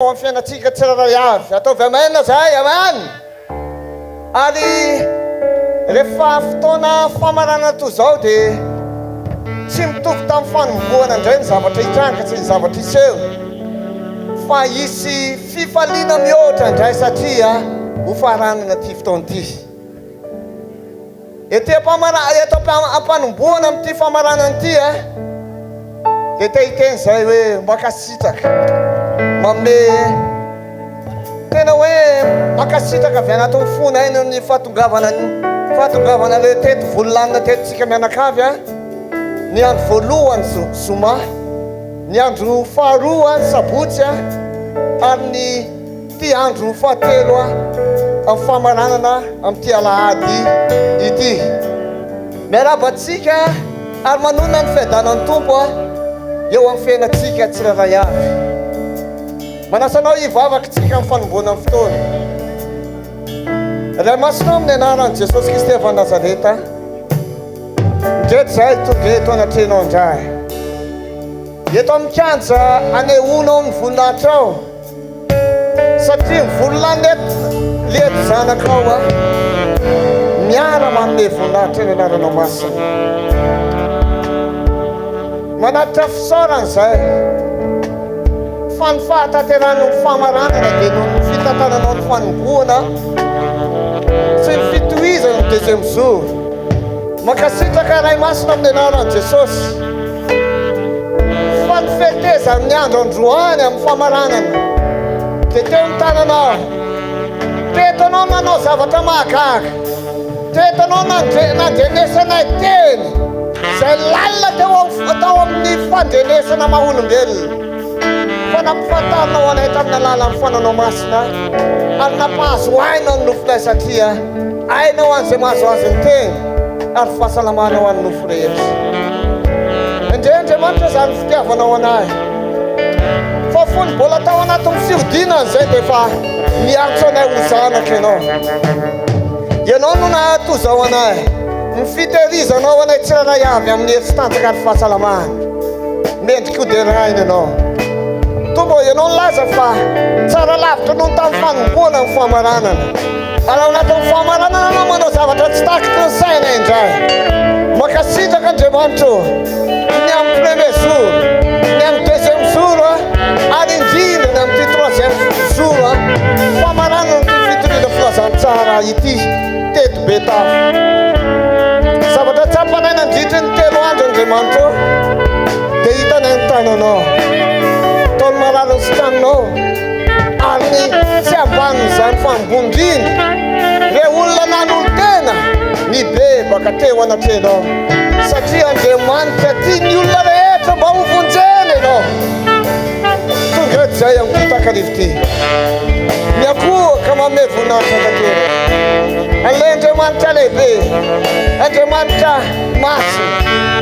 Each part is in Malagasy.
Ao amin'ny fiainantsika tsirairay avy. Ataovy amen zahay, amen! Ary rehefa fotoana famaranana toy izao dia tsy mitovy tamin'ny fanombohana indray ny zavatra hitranga sy ny zavatra hiseho fa hisy fifaliana mihoatra indray satria ho faranana ity fotoana ity. Ety am-pamara, eto am-panombohana amin'ity famaranana ity eh, dia te hiteny izay hoe mankasitraka, manome tena hoe mankasitraka avy anatin'ny fonay noho ny fahatongavana fahatongavana le teto Vololanina teto tsika mianakavy a, ny andro voalohany zoma, ny andro faharoa sabotsy a, ary ny Ity andro fahatelo amin'ny famaranana amin'ity alahady ity. Miarahaba antsika ary manonona ny fiadanan'ny Tompo eo amin'ny fiainantsika tsirairay avy. Manasa anao hivavaka isika amin'ny fanomboana ny fotoana. Ray Masina amin'ny anaran'i Jesosy Kristy avy any Nazareta, indreto izahay tonga eto anatrehanao indray. Eto amin'ny kianja anehoanao ny voninahitrao. Satria ny volonany eto leto zanakao a miara manome voninahitra ny anaranao masina. Manatitra fisaorana izay fa ny fahatanterahan'ny ny famaranana dia noho ny fitantananao ny fanombohana sy ny fitohizana ny deuxième jour. Mankasitraka Ray Masina amin'ny anaran'i Jesosy. Fa ny fetezan'ny andro androany amin'ny famaranana dia teo ny tananao. Teto anao nanao zavatra mahagaga. Teto anao nandrenesanay teny izay lalina teo tao amin'ny fandrenesana maha olombelona. Fa nampifantarinao anay tamin'ny alalan'ny fananao masina ary nampahazo aina ny nofonay satria aina ho an'izay mahazo azy ny teny ary fahasalamana ho an'ny nofo rehetra. Endrey Andriamanitra izany fitiavanao anay. Fa fony mbola tao anatin'ny fihodinana izay dia efa niantso anay ho zanaka ianao. Ianao no nahatozao anay, ny fitehirizanao anay tsirairay avy amin'ny hery sy tanjaka ary fahasalamana. Mendrika ho deraina ianao. Tompo ô, ianao nilaza fa tsara lavitra noho ny tamin'ny fanombohana ny famaranana. Ary ao anatin'ny famaranana ianao manao zavatra tsy takatry ny saina indray. Mankasitraka Andriamanitra ô, ny amin'ny premier jour, ny amin'ny deuxième jour, ary indrindra ny amin'ity troisième jour, famaranana ity fitoriana filazantsara ity teto Betafo. Zavatra tsapanay nandritry ny telo andro Andriamanitra ô, dia hitanay ny tananao, tao ny marary ny sitranonao. Ary tsy ambanin'izany fa ambony indrindra ireo olona nanolo-tena nibebaka teo anatrehanao, satria Andriamanitra tia ny olona rehetra mba ho vonjena ianao. Tonga eto izay amin'ity takariva ity. Miankohoka manome voninahitra tanteraka an'ilay Andriamanitra lehibe, Andriamanitra Masina,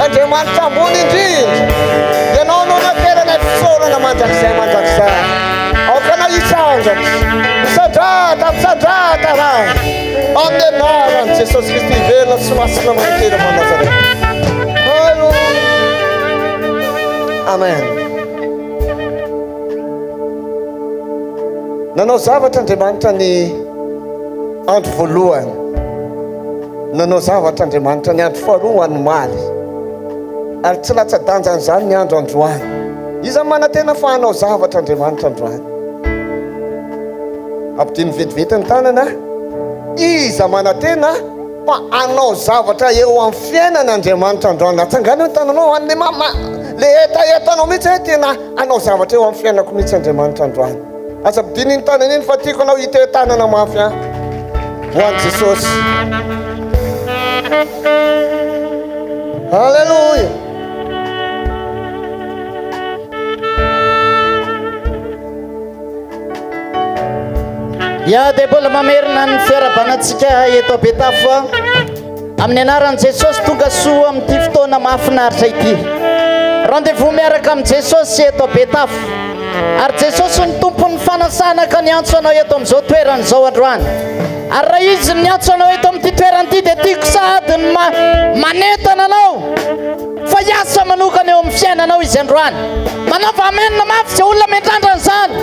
Andriamanitra ambony indrindra, Ianao no nateranay fisaorana mandrakizay mandrakizay. Aoka anao hisandratra, misandrata, misandrata Ray, amin'ny anaran'i Jesosy Kristy velona sy masina mankena avy any Nazareta. Haleloia. Amen. Nanao zavatra Andriamanitra ny andro voalohany. Nanao zavatra Andriamanitra ny andro faharoa ho an'ny omaly, ary tsy latsa-danjan'izany ny andro androany. Iza no manantena fa hanao zavatra Andriamanitra androany? Ampidino vetivety ny tanana. Iza manantena fa hanao zavatra eo amin'ny fiainana Andriamanitra androany? Atsangano ny tananao any le mama, le hetahetanao mihitsy hoe tena hanao zavatra eo amin'ny fiainako mihitsy Andriamanitra androany. Aza ampidino iny tanana iny fa tiako anao hiteha-tanana mafy an. Ho an'i Jesosy. Alléluia. Ya dia mbola mamerina ny fiarahabana antsika eto Betafo amin'ny anaran'i Jesosy tonga soa amin'ity fotoana mahafinaritra ity. Rendez-vous miaraka amin'i Jesosy eto Betafo. Ary Jesosy no tompon'ny fanasana ka niantso anao eto amin'izao toerana izao androany. Ary raha Izy no niantso anao eto amin'ity toerana ity dia tiako sahady ny manentana anao. Fa hiasa manokana eo amin'ny fiainanao Izy androany. Manaova amen mafy izay olona miandrandra an'izany.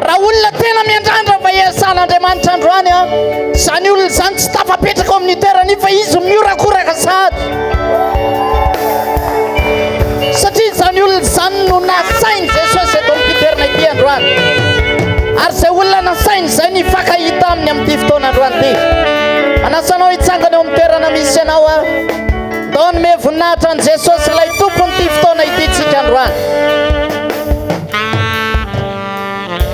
Raha olona tena miandrandra fa hiasan'Andriamanitra androany an, izany olona izany tsy tafapetraka ao amin'ny toerana io fa izy miorakoraka sahady. Satria izany olona izany no nasain'i Jesosy eto amin'ity toerana ity androany. Ary izay olona nasainy izay ny hifankahita aminy amin'ity fotoana androany ity. Manasa anao hitsangana eo amin'ny toerana misy anao aho. Ndao hanome voninahitra an'i Jesosy ilay tompon'ity fotoana ity tsika androany.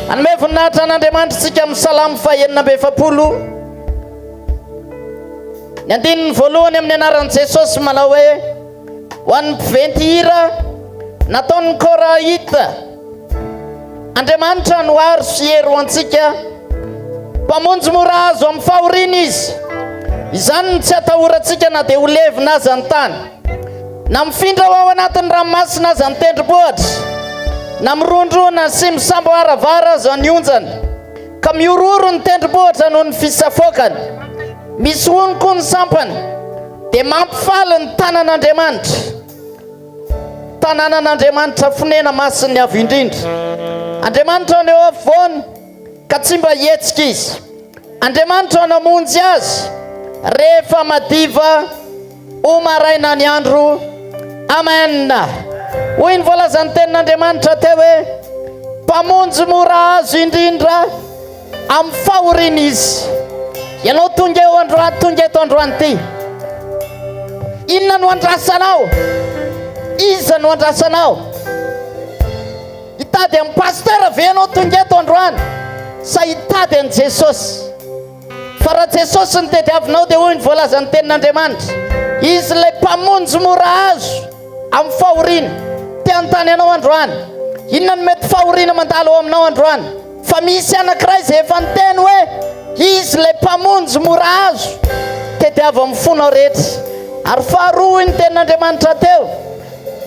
Hanome voninahitra an'Andriamanitra tsika amin'ny Salamo faha-46. Ny andininy voalohany amin'ny anaran'i Jesosy manao hoe ho an'ny mpiventy hira nataon'ny Korahita. Andriamanitra no aro sy hery ho antsika. Mpamonjy mora azo amin'ny fahoriana Izy. Izany no tsy atahorantsika na dia ho levona aza ny tany. Na mifindra ho ao anatin'ny ranomasina aza ny tendrombohitra, na mirondrona sy misamboaravara aza ny onjany, ka mihorohoro ny tendrombohitra noho ny fisafoakany. Misy hono koa ny sampany, dia mampifaly ny tanan'Andriamanitra. Tanànan'Andriamanitra fonena masin'ny Avo Indrindra. Andriamanitra no eo afovoany, ka tsy mba hihetsika izy. Andriamanitra no hamonjy azy rehefa madiva ho maraina ny andro. Amen. Hoy ny voalazan'ny tenin'Andriamanitra teo hoe, Mpamonjy mora azo indrindra Amin'ny fahoriana izy. Ianao tonga eo androany, tonga eto androany ity. Inona no andrasanao? Iza no andrasanao? Hitady amin'ny pasteur ve ianao tonga eto androany? Sa hitady an'i Jesosy? Fa raha Jesosy no tediavinao dia hoy ny voalazan'ny tenin'Andriamanitra, Izy ilay mpamonjy mora azo amin'ny fahoriana. Te hanontany anao androany, inona no mety fahoriana mandalo ao aminao androany? Fa misy anankiray izay efa niteny hoe, Izy ilay Mpamonjy mora azo, tediavo amin'ny fonao rehetra. Ary faharoa, hoy ny tenin'Andriamanitra teo,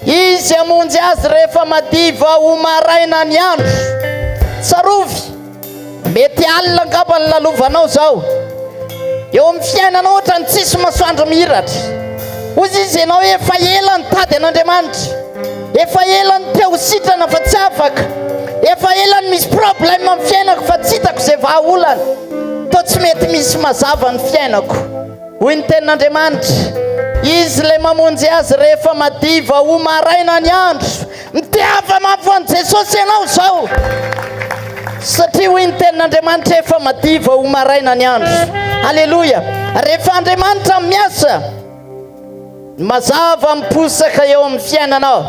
Izy hamonjy azy rehefa madiva ho maraina ny andro. Tsarovy, mety alina angamba ny lalovanao izao. Eo amin'ny fiainanao ohatran'ny tsisy masoandro mihiratra. Hoy izy, ianao efa ela nitady an'Andriamanitra. Efa ela no te ho sitrana fa tsy afaka. Efa ela no misy problème amin'ny fiainako fa tsy hitako izay vahaolana. Toa tsy mety misy mazava ny fiainako. Hoy ny tenin'Andriamanitra, Izy ilay mamonjy azy rehefa madiva ho maraina ny andro. Mitiava mafy ho an'i Jesosy ianao izao. Satria hoy ny tenin'Andriamanitra efa madiva ho maraina ny andro. Aleloia. Rehefa Andriamanitra miasa, Ny mazava miposaka eo amin'ny fiainanao.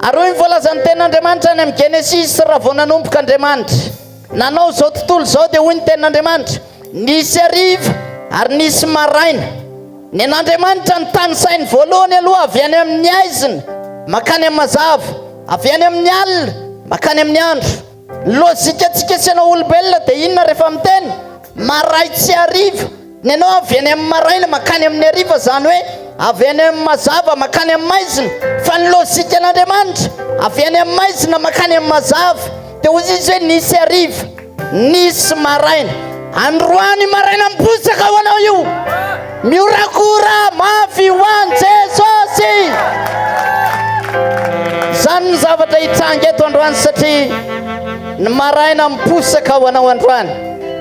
Ary hoy ny voalazan'ny tenin'Andriamanitra any amin'ny Genesisy, raha vao nanomboka Andriamanitra nanao izao tontolo izao dia hoy ny tenin'Andriamanitra, nisy hariva ary nisy maraina. Ny an'Andriamanitra ny tanisainy voalohany aloha avy any amin'ny haizina mankany amin'ny mazava, avy any amin'ny alina mankany amin'ny andro. Ny logikantsika sy ianao olombelona dia inona rehefa miteny? Maray tsy hariva. Ny anao avy any amin'ny maraina mankany amin'ny hariva, izany hoe avy any amin'ny mazava mankany amin'ny maizina, fa ny logikan'Andriamanitra avy any amin'ny maizina mankany amin'ny mazava. Dia hoy izy hoe nisy hariva, nisy maraina. Androany maraina miposaka ho anao io. Miorakora mafy ho an'i Jesosy. Izany ny zavatra hitranga eto androany satria ny maraina miposaka ho anao androany.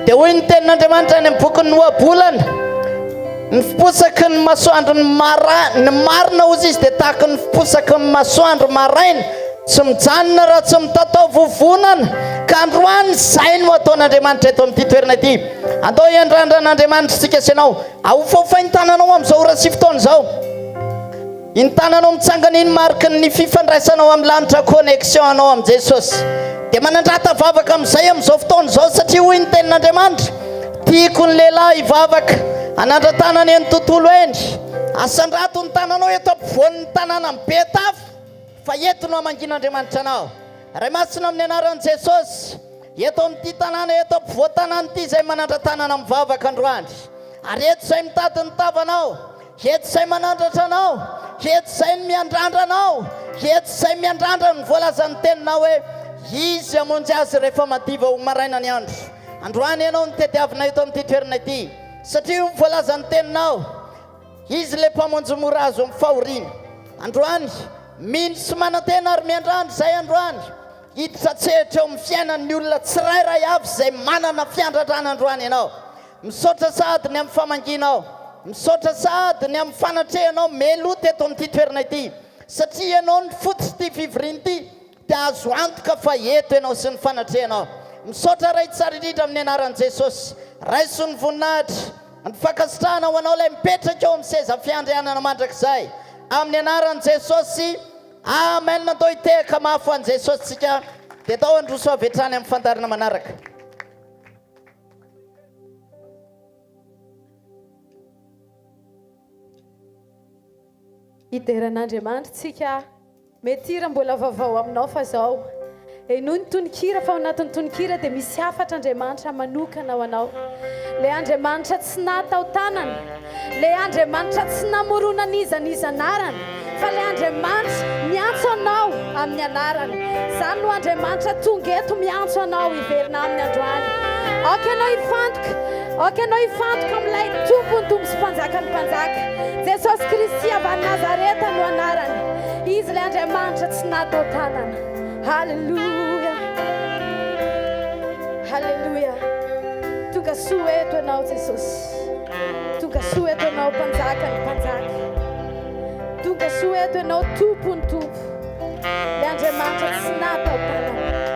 Dia hoy ny tenin'Andriamanitra any amin'ny bokin'ny Ohabolana, Ny fiposaky ny masoandro ny mara, ny marina hozy izy dia tahaky ny fiposaky ny masoandro maraina, tsy mijanona raha tsy mitatao vovonana. Ka androany izay no ataon'Andriamanitra eto amin'ity toerana ity. Andao hiandrandra an'Andriamanitra isika sy ianao. Ahofahofainy tananao amin'izao ora sy fotoana izao. Iny tananao mitsangana iny mariky ny fifandraisanao amin'ny lanitra connexion anao amin'i Jesosy. Dia manandrata vavaka amin'izay amin'izao fotoana izao satria hoy ny tenin'Andriamanitra, tiako ny lehilahy hivavaka, hanandra-tanana eny tontolo eny. Asandrato ny tananao eto ampovoan'ny tanànan'i Betafo fa eto no hamangian'Andriamanitra anao. Ray Masina amin'ny anaran'i Jesosy, eto amin'ity tanàna eto ampovoan-tanàna ity izay manandra-tanana mivavaka androany. Ary eto izay mitady ny tavanao, Eto izay manandratra anao, eto izay ny miandrandra anao, eto izay miandrandra ny voalazan'ny teninao hoe, Izy hamonjy azy rehefa madiva ho maraina ny andro. Androany ianao no tediavina eto amin'ity toerana ity, satria io ny voalazan'ny teninao. Izy ilay Mpamonjy mora azo amin'ny fahoriana. Androany, mino sy manantena ary miandrandra izahay androany hiditra an-tsehatra eo amin'ny fiainan'ny olona tsirairay avy izay manana fiandradrana androany Ianao. Misaotra sahady ny amin'ny famangianao. Misaotra sahady ny amin'ny fanatrehanao meloa teto amin'ity toerana ity. Satria Ianao no fototr'ity fivoriana ity dia azo antoka fa eto Ianao sy ny fanatrehanao. Misaotra Ray tsara indrindra amin'ny anaran'i Jesosy. Raiso ny voninahitra, ny fankasitrahana ho Anao ilay mipetraka eo amin'ny seza fiandrianana mandrakizay. Amin'ny anaran'i Jesosy. Amen. Andao hitehaka mafy ho an'i Jesosy tsika. Dia andao handroso avy hatrany amin'ny fandaharana manaraka. Hidera an'Andriamanitra tsika. Mety hira mbola vaovao aminao fa zao. Henoy ny tononkira fa ao anatin'ny tononkira dia misy hafatra Andriamanitra manokana ho anao. Ilay Andriamanitra tsy natao tanana, ilay Andriamanitra tsy namorona n'iza n'iza anarana fa ilay Andriamanitra miantso anao amin'ny anarany. Izany no Andriamanitra tonga eto miantso anao hiverina aminy androany. Aoka ianao hifantoka, aoka ianao hifantoka amin'ilay Tompon'ny Tompo sy Mpanjakan'ny Mpanjaka. Jesosy Kristy avy any Nazareta no anarany. Izy ilay Andriamanitra tsy natao tanana. Haleloia. Haleloia. Tonga soa eto ianao Jesosy. Tonga soa eto ianao Mpanjakan'ny Mpanjaka. Tonga soa eto ianao Tompon'ny Tompo. Ilay Andriamanitra tsy natao tanana.